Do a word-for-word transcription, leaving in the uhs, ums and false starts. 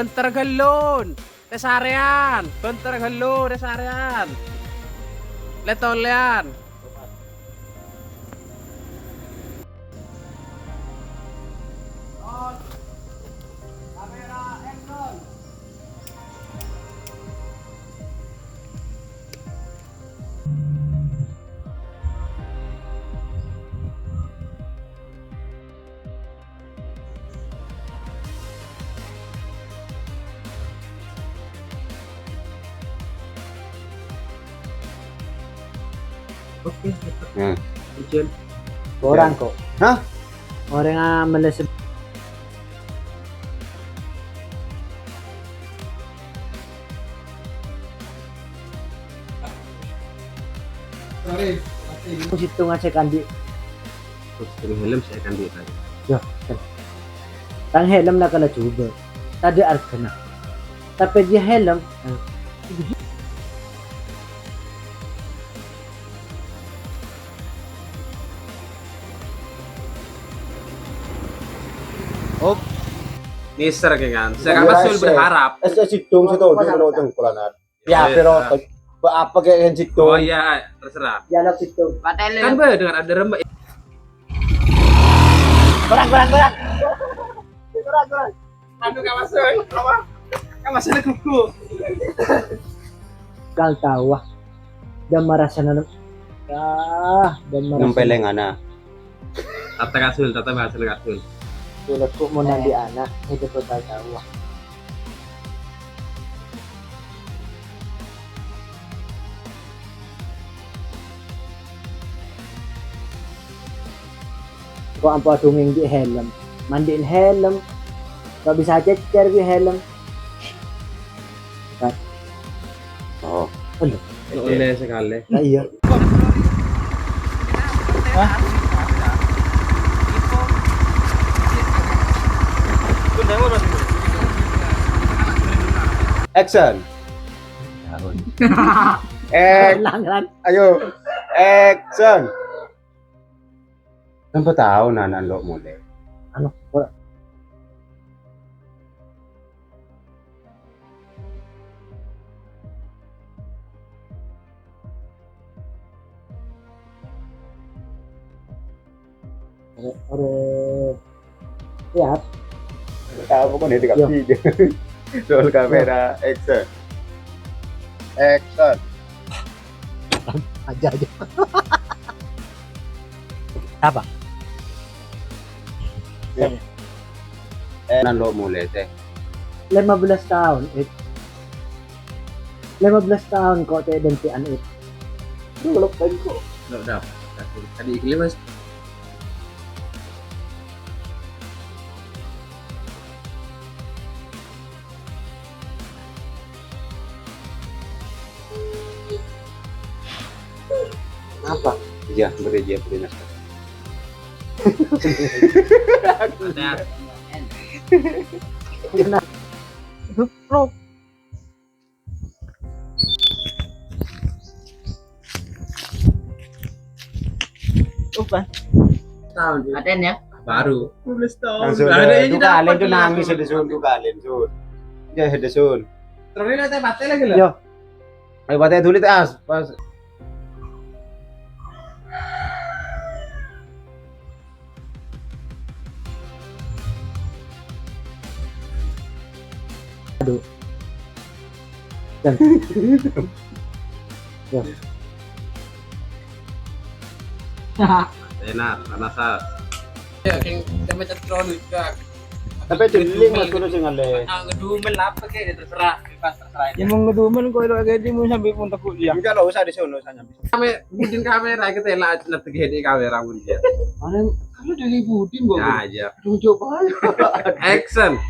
Bhânter ghâllu, rè-sarèyan. Bhânter ghâllu, rè-sarèyan. Lè-tolèyan. Oke, nah. Izin. Korang kok. Hah? Orèng, ah, mèlè se-, Sèttong aja kandi'. Terros bâri' helm sè èkandi' tadi. Yâ, kan. Tang helm la kala jhubâ'. Tadâ' arghâna. Tapè jiyâ helm, eh, Op. Mister kè kan. Saya kan Mas Yul berharap. Es, es, sèttong, sèttong, sèttong, sèttong, sèttong, sèttong. Ya, iya, pero, ah. Apa kayak yang situ? Oh iya, terserah. Dialog situ. Patele. Kan bener ada rembe. Kurang, kurang, kurang. Kurang, kurang. Anu, kawas, eh, apa? Kawas, eh, kuku. Kal tahu, ah. Dan marasana, ah, dan marasana. Nempeleng ana. Tata kasul, tata bahasa kasul. Tulakku mau nandi anak, hidup total tahu. Kok ampo adungeng di helm, mandiin helm, kok bisa cecer di helm. Kan? Oh. Aduh. Oleh sekali. Nah, iya. Hah? Action. Eh, Ulang, Ran. Ayo. Action. Kan tao na' lo' molè. Anu, ora. Ore, ore. Siap. Tao kok mana itu. Yo. Roll kamera, action. Action. Aja, aja. Apa? Ya. Eh, nan lo' molè, teh. Lima belas taon, It. Lima belas taon kok cè' dântè'an, It. Lu lepen kok. Lo' dap. Tadi, tadi iki, Mas. Apa? Iya, beri dia, beri naskah. Ada. Bro. Apa? Tahun. Ada ya? Baru. Dua belas tahun. Langsung ada dua, ini dua kali dapat itu nangis langsung. Ada sun, dua kali sun. Ya, ada sun. Terus ini teh mati lagi lah. Yo. Ayo, mati dulu, teh, as. Pas. Aduh. Dan. Ya. Enak, panas, as. Ya, keng, sama cetron, ya. Tapi jeling, Mas, kudu sing ale. Ah, ngedumel apa kek, terserah, bebas, terserah aja. Ya, mau ngedumel kok, lo kayak di, mau sampai pun takut dia. Enggak, lo usah di sono, usah nyampe. Kame-, mungkin kamera kita lah, nanti gede kamera pun dia. Mana, kalau dari Budin, kok? Ya, aja. Aduh, coba. Action.